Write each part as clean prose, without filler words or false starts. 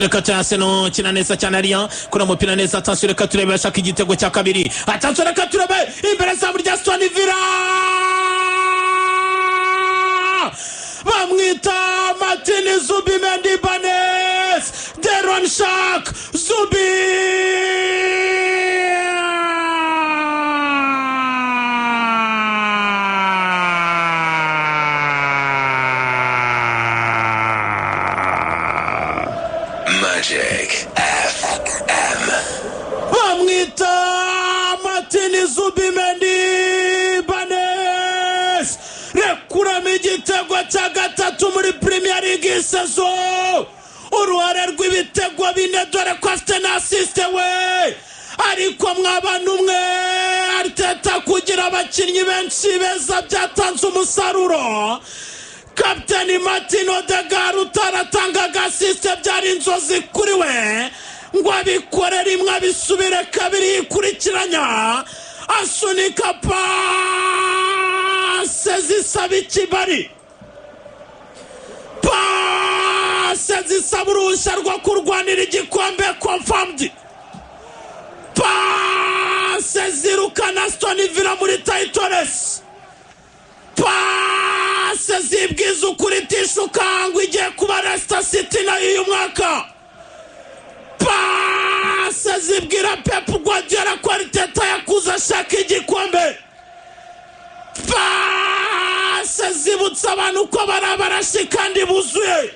Reka cyane kina neza cyane hariya kuri umupira neza. Attention, reka turebe, ashaka igitego cya kabiri. Attention, reka turebe imbere zamu rya Aston Villa, bamwita Martin Zubimendi Banes Deron Shak Zubi. Magic FM. Bamwita Martin Zubimendi Banes, rekuramo igitego cya gatatu muri Premier League saison, uruhare rw'ibitego bine, dore ko afite na assist we. Ariko mwabana umwe Arteta kugira abakinnyi benshi beza byatanze umusaruro. Kapiteni Martin Odegaard utaratangaga assist, byari inzozi kuri we ngo abikore rimwe abisubire kabiri yikurikiranya, asunika pase zisaba ikibari, pase zisaba uruhushya rwo kurwanira igikombe confirmed, pase zirukana Aston Villa muri title race, pase zibwiza ukuri tishuka ngo igiye kuba Leicester City nayo uyu mwaka, pase zibwira Pep Guardiola ko Arteta yakuze ashaka igikombe, pase zibutsa abantu ko bari abarashi kandi buzuye,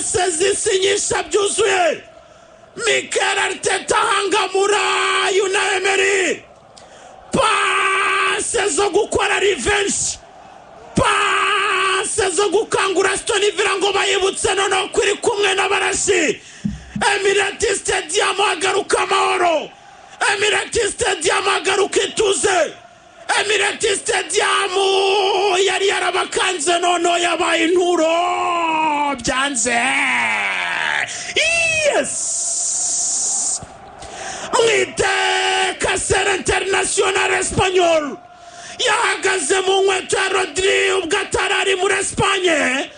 pase zisinyisha byuzuye. Mikel Arteta ahangamura Unai Emery, pase zo gukora revenge, pase zo gukangura Aston Villa ngo bayibutse noneho ko iri kumwe n'abarashi. Emirates Stadium hagaruka amahoro, Emirates Stadium hagaruka ituze. Emirates Stadium yari yarabakanze, noneho yabaye inturo byanze. Yes, mwite Kasere International Espanyol yahagaze mu nkweto ya Rodri ubwo atari ari muri Esipanye.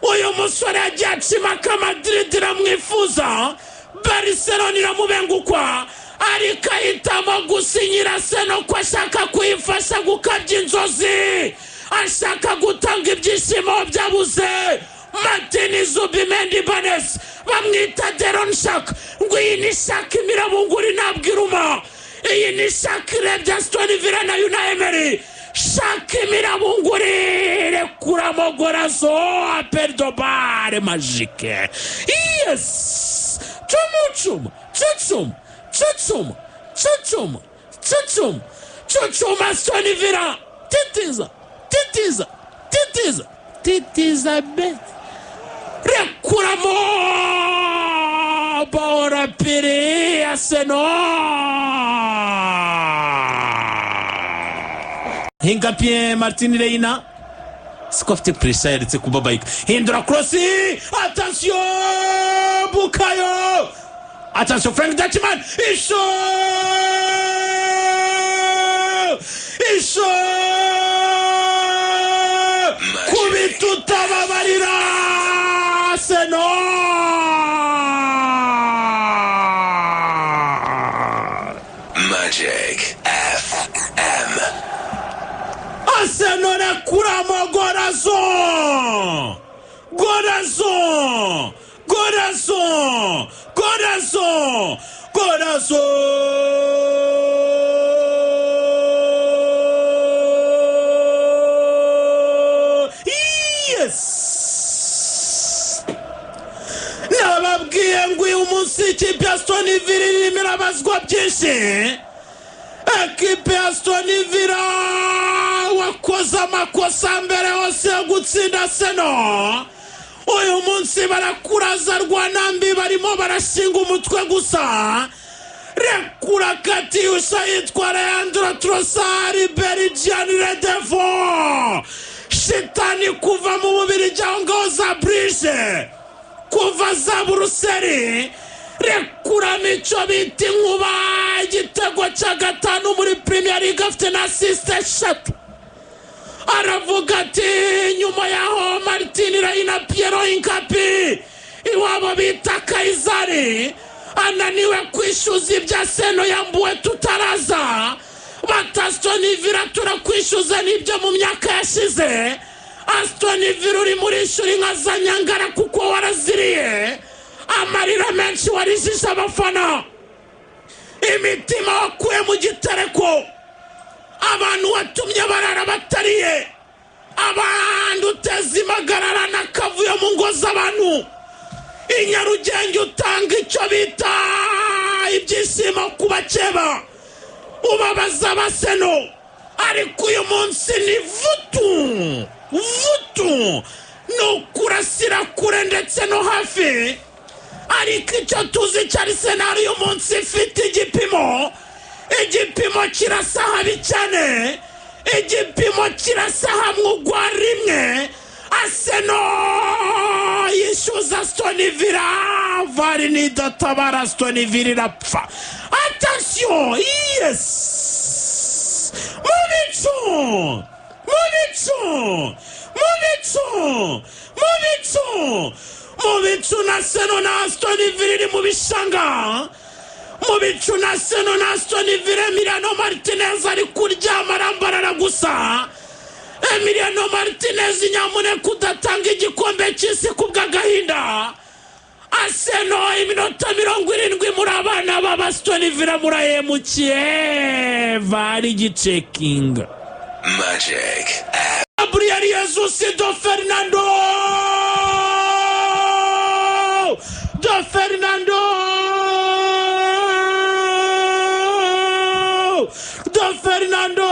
Uyu musore yagiye acimaka, Madrid iramwifuza, Barcelona iramubengukwa, ariko ahitamo gusinyira Seno ko ashaka kuyifasha gukabya inzozi, ashaka gutanga ibyishimo byabuze. Martin Zubimendi Banes, bamwita Deron Shak, ngo iyi ni Shak imirabunguri ntabwo iruma. Iyi ni Shak irebye Aston Villa na Unai Emery. Shak imirabunguri, rekuramo gorazo aperdobare magique. Yes, cumu cumu cucu cucu cucu cucu cucu, Aston Villa titiza titiza titiza titiza be, rekuramo bora piri Arsenal. Hingapie Martin Reina siko afite pressure, yaretse kuba bayika hindura krosi. Attention Bukayo, attention Frank Dutchman, isho isho kubita utababarira Arsenal. Magic FM. Arsenal rekuramo gorazo gorazo gorazo gorazo gorazo. Yes, nababwiye ngo uyu munsi ikipe ya Aston Villa irimo irabazwa byinshi. Ekipe ya Aston Villa wakoze amakosa mbere hose yo gutsinda Seno, uyu munsi barakuraza rwanambi, barimo barashinga umutwe gusa. Rekura Katiyusha yitwara Yandura Trosari Belgian Redevo shitani kuva mu Bubirigi aho ngaho za Burije kuva za Buruseli, rekuramo icyo bita inkuba, igitego cya gatanu muri Premier League, afite na assist eshatu. Aravuga ati nyuma yaho Martin Reyna, Piero Hincapié iwabo bita Kayizari ananiwe kwishyuza ibya Seno yambuwe tutaraza bata Aston Villa, turakwishyuza n'ibyo mu myaka yashize. Aston Villa, uri murishyura inka za nyangara kuko waraziriye amarira menshi, warijije abafana, imitima wakuye mu gitereko, abantu watumye barara batariye, abantu uteza impagarara n'akavuyo mu ngo z'abantu i Nyarugenge, utanga icyo bita ibyishimo ku bakeba, ubabaza abaseno. Ariko uyu munsi ni vutu vutu, ni ukurasira kure ndetse no hafi. Ariko icyo tuzi cya Arsenal uyu munsi ifite igipimo, igipimo kirasa habi cyane, igipimo kirasa hamwe ugwa rimwe. Arsenal yishyuza Aston Villa, VAR nidatabara Aston Villa irapfa. Attention, yes, mu bicu, mu bicu, mu bicu, mu bicu, mu bicu na Seno na Aston Villa iri mu bishanga, mu bicu na Seno na Aston Villa. Emiliano Martinez ari kuryama arambarara gusa. Emiliano Martinez, nyamuneka udatanga igikombe cy'isi ku bw'agahinda. Arsenal, iminota 70, muri abana b'Abaston Villa murahemukiye, VAR gicekinga. Magic F. Gabriel Jesus do Fernando, do Fernando, do Fernando.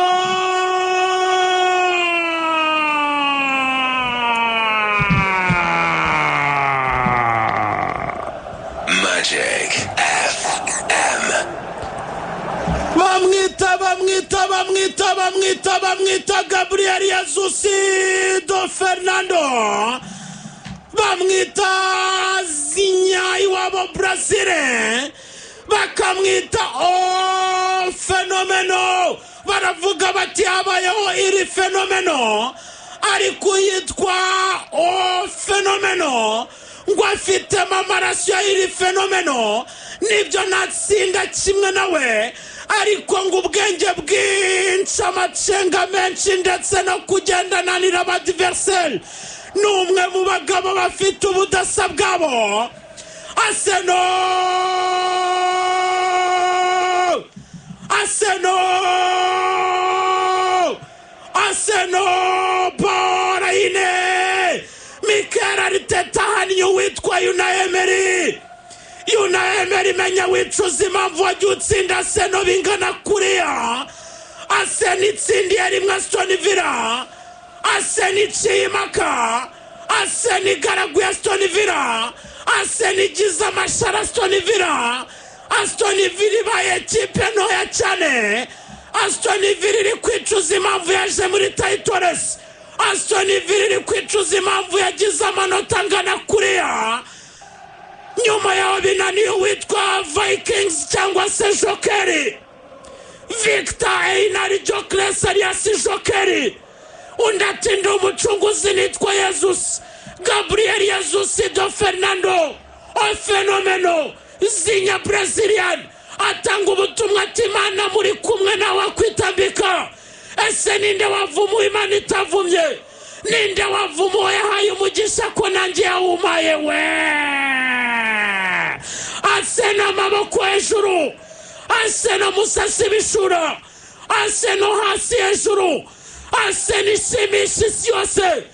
Magic FM. Bamwita, bamwita, bamwita, bamwita, bamwita Gabriel Jesus do Fernando, bamwita Zinya iwabo Brazil, bakamwita O Fenomeno. Baravuga bati habayeho iri fenomeno, ariko yitwa O Fenomeno ngo afitemo amaraso ya iri fenomeno. Nibyo, natsinda kimwe nawe, ariko ngo ubwenge bwinshi, amacenga menshi ndetse no kugendananira abadversaire, ni umwe mu bagabo bafite ubudasa bwabo. Arsenal, Arsenal, Arsenal, borayine Mikel Arteta ahannye uwitwa Unai Emery. Unai Emery, menya wicuza impamvu wagiye utsinda Arsenal bingana kuriya. Arsenal itsindiye rimwe Aston Villa, Arsenal iciye impaka, Arsenal igaraguye Aston Villa, Arsenal igize amashara Aston Villa. Aston Villa ibaye ekipe ntoya cyane. Aston Villa iri kwicuza impamvu yaje muri title race. Aston Villa iri kwicuza impamvu yagize amanota angana kuriya nyuma yaho binaniye uwitwa Vikings cyangwa se Jokeri Victor Einar Gyökeres alias Jokeri. Undi ati ndi umucunguzi, nitwa Yezus, Gabriel Jesus do Fernando, O Fenomeno, Zinya Brazilian. Atanga ubutumwa ati Imana muri kumwe nawe akwitambika. Ese ninde wavumuye Imana itavumye? Ninde wavumuye yahaye umugisha ko nanjye yawumaye we? Arsenal, amaboko hejuru! Arsenal, musasi ibishura! Arsenal, hasi hejuru! Arsenal ishimisha isi yose.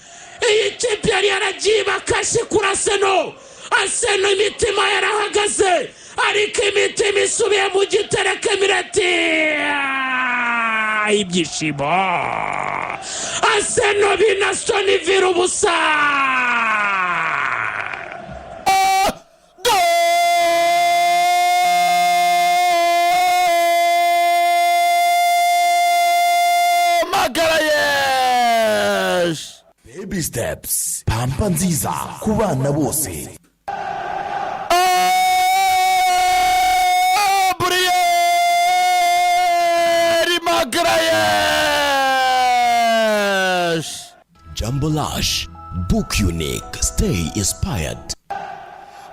Iyi kipe yari yaragiye ibakashi kuri Arsenal. Arsenal imitima yarahagaze, ariko imitima isubiye mu gitereko imireti ibyishimo. Arsenal bina Aston Villa ubusa. Magalhães! Baby Steps, pampa nziza ku bana bose. Gabriel Magalhães! Jambo Lash. Book unique. Stay inspired.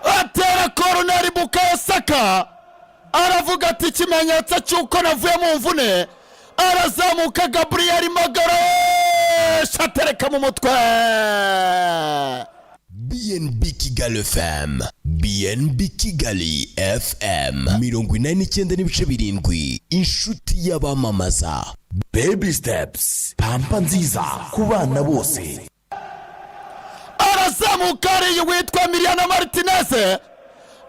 Atera koroneri, Bukayo Saka aravuga ati: "Ikimenyetso cy'uko navuye mu mvune." Arazamuka, Gabriel Magalhães atereka mu mutwe. BNB Kigali FM, BNB Kigali FM 89.7, inshuti y'abamamaza. Baby Steps, pampa nziza ku bana bose. Arazamuka ariya witwa Emiliano Martinez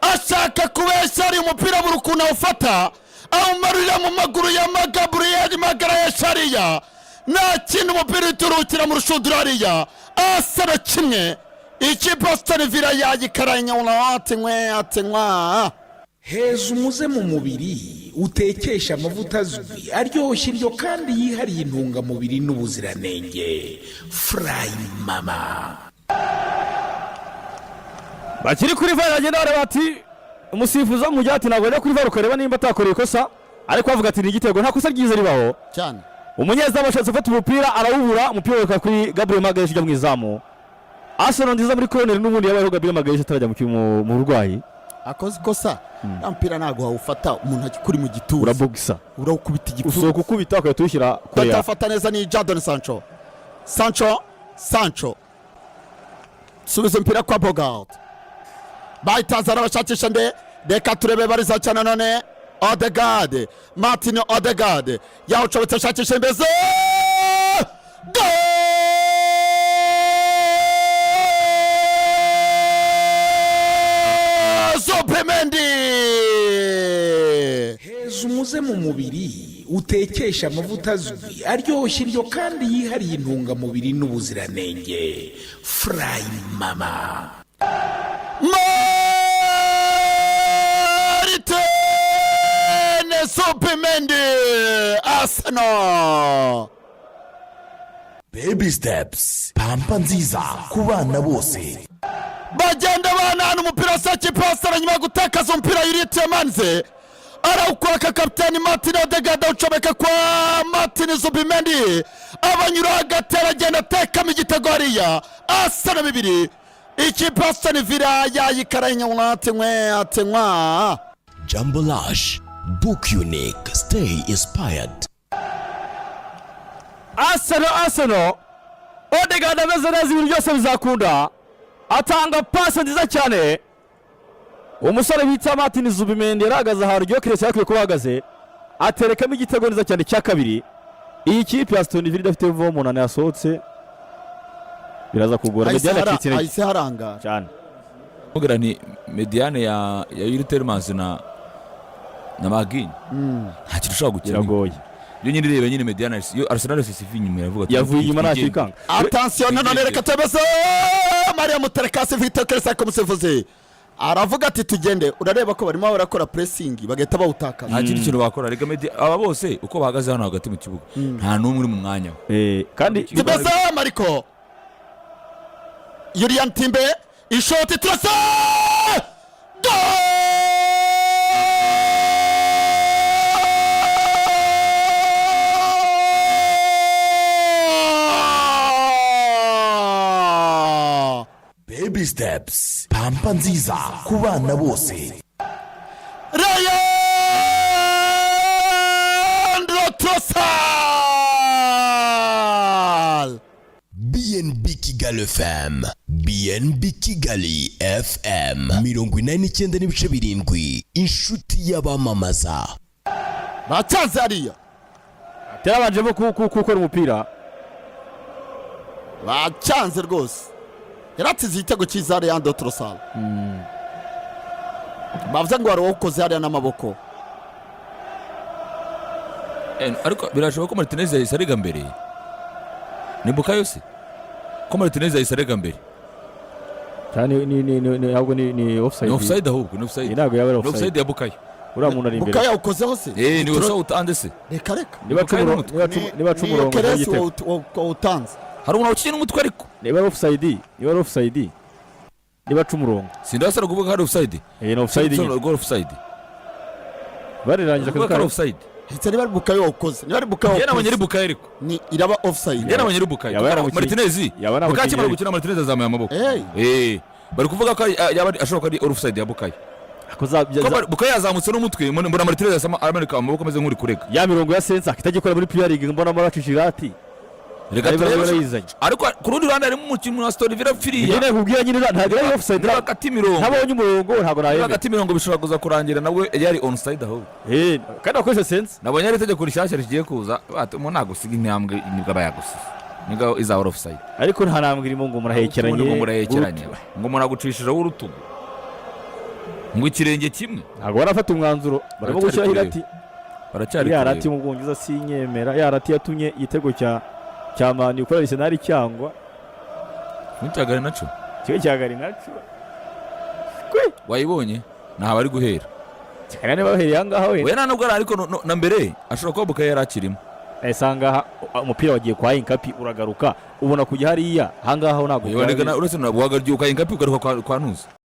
ashaka kubeshya ari umupira, buri ukuntu awufata awumarurira mu maguru ya Gabriel Magalhães ariya. Nta kintu, umupira uturukira mu rushundura hariya asa na kimwe. Ikipe Aston Villa yayikaranya ati nkwe ati nkwa. Heza umuze mu mubiri utekesha amavuta azwi aryoshya iryo kandi yihariye intungamubiri n'ubuziranenge, Furayi Mama. Bakiri kuri VAR, bagenda bareba ati umusifuzi wo mu gihe ati ntabwo bajya kuri VAR ukareba nimba atakoreye ikosa, ariko bavuga ati ni igitego, nta kosa ryiza ribaho. Cyane. Umunyezamu ashatse gufata umupira arawubura, umupira werekwa kuri Gabriel Magalhães ujya mu izamu. Arsenal nziza muri koroneri n'ubundi yabayeho Gabriel Magalhães atarajya mu burwayi. Akoze ikosa, ya mupira ntabwo wawufata umuntu akikuri mu gituza. Urabogisa. Urawukubita igipfunsi. Usohoka ukubita ugahita uwushyira kure yawe. Batafata neza ni Jadon Sancho. Sancho, Sancho subiza umupira kwa Bogard, bahitaza arabashakisha nde? Reka turebe, bariza cyane none Odegaard, Martin Odegaard yawucometse ashakisha imbeze. Goal! Zubimendi! Heza umuze mu mubiri utekesha amavuta azwi aryoshya iryo kandi yihariye intungamubiri n'ubuziranenge, Furayi Mama. Martin Zubimendi, Arsenal. Baby Steps, pampa nziza ku bana bose. Bagenda banahana umupira sa kipe Arsenal nyuma yo gutakaza umupira. Youri Tielemans arawukwaka, kapitani Martin Odegaard awucomeka kwa Martin Zubimendi, abanyura hagati aragenda atekamo igitego hariya. Arsenal 2, ikipe Aston Villa yayikaranye ati nkwe ati nkwa. Jambo Lash. Book unique. Stay inspired. Arsenal, Arsenal, Odegaard ameze neza, ibintu byose bizakunda. Atanga pasi nziza cyane, umusore bita Martin Zubimendi yarahagaze ahantu Gyökeres yakwiye kuba ahagaze, aterekamo igitego neza cyane cya kabiri. Iyi kipe ya Aston Villa idafite vuba umunani yasohotse, biraza kugora. Ahise Mediane hara- acitse intege. Ahise harangara. Cyane. Mubwira nti médiane ya Youri Tielemans na McGinn nta kintu ushobora gukina. Biragoye. Iyo nyine ireba nyine médiane iyo Arsenal yose iva inyuma iravuga ati Yavuye inyuma nta twigenge. kikanga. Attention nanone, reka tubese Maria Muterekasi Victor Keresa ku musifuzi aravuga ati tugende. Urareba ko barimo barakora pressing bagahita bawutakaza. Nta kindi kintu bakora reka aba bose uko bahagaze hano hagati mu kibuga nta n'umwe uri mu mwanya we. Kandi Tubese Mariko Julian Timber, ishoti, turasa. Goal! Baby Steps, pampa nziza ku bana bose. Leandro Trossard! BNB Kigali FM, BNB Kigali FM 89.7, inshuti y'abamamaza. Bacyanze hariya. Yarabanjemo gukora umupira. Bacyanze rwose, yaratsinze igitego cyiza Leandro Trossard. Bavuze ngo wari uwukoze hariya n'amaboko. Ariko birashoboka ko Martinez yahise arega mbere, ni Bukayo se ko Martinez yahise arega mbere? Cyane ni ahubwo ni offside. Ni offside, ahubwo ni offside. Iyi ntabwo yaba ari Ni offside. Offside ya Bukayo. Uriya muntu ari imbere. Bukayo yawukozeho se? Ni wowe utanze se? Reka reka. Niba aca Bukayo n'umutwe. niba aca umurongo Keresi w'igitego. wawutanze. Hari umuntu wakinnye n'umutwe ariko. Niba ari offside, niba ari offside, niba aca umurongo. Sindasara kuvuga ko ari offside. Ni offside nyine. Goal offside. Barirangije Kuvuga akazi ko ari kabo. Offside. Ndetse niba ari Bukayo wawukoze, niba ari Bukayo Njye nabonye ari wawukoze, Bukayo, ariko ni iraba offside. Njye nabonye ari Bukayo. Yaba yaramukinnye. Martinez Yaba yaramukinnye. Bukayo akimara gukina, Martinez azamuye amaboko. Hey. Bari kuvuga ko yaba ashobora kuba ari offside ya Bukayo. Ko Ko Bukayo yazamutse n'umutwe, mbona Martinez amanika amaboko ameze nk'uri kurega. Ya mirongo ya sensor itajya muri Premier League, mbona muracisha irati. Reka Nayo turebe. barayizanye. Ariko ku rundi ruhande harimo umukinnyi wa Aston Villa pfiriya. Njye nakubwira nyine, ntabwo ari offside. Niba hagati imirongo Ntabonye umurongo, ntabwo niba nayemera. hagati imirongo bishobora kuza kurangira nawe yari onside ahubwo. Kandi bakoresha sensor. Nabonye ari itegeko rishyashya rigiye kuza, bati umuntu nagusiga intambwe nibwo aba yagusize, nibwo izaba offside. Ariko nta ntambwe irimo ngo murahekeranye. Ubundi ngo murahekeranye, ngo umuntu agucishijeho urutugu, ngo ikirenge kimwe. Ntabwo barafata umwanzuro, barimo Baracyari gushyiraho kureba. irati. Baracyari Ya rati kureba. mu Bwongereza sinyemera, ya rati yatumye igitego cya Man U kuri Arsenal cyangwa Nticyagare naco. Ikigo cya Garnacho. Wayibonye ntaho bari guhera. Cyane niba bahereye aha ngaha wenda. We nta nubwo ari, ariko na mbere ashobora kuba Bukayo yari akirimo. Ese aha ngaha umupira wagiye kwa Hincapié, uragaruka ubona kujya hariya, aha ngaha ho ntabwo Yiboneka byaba. uretse na wagaryuka Hincapié ugaruka kwa Ntuza.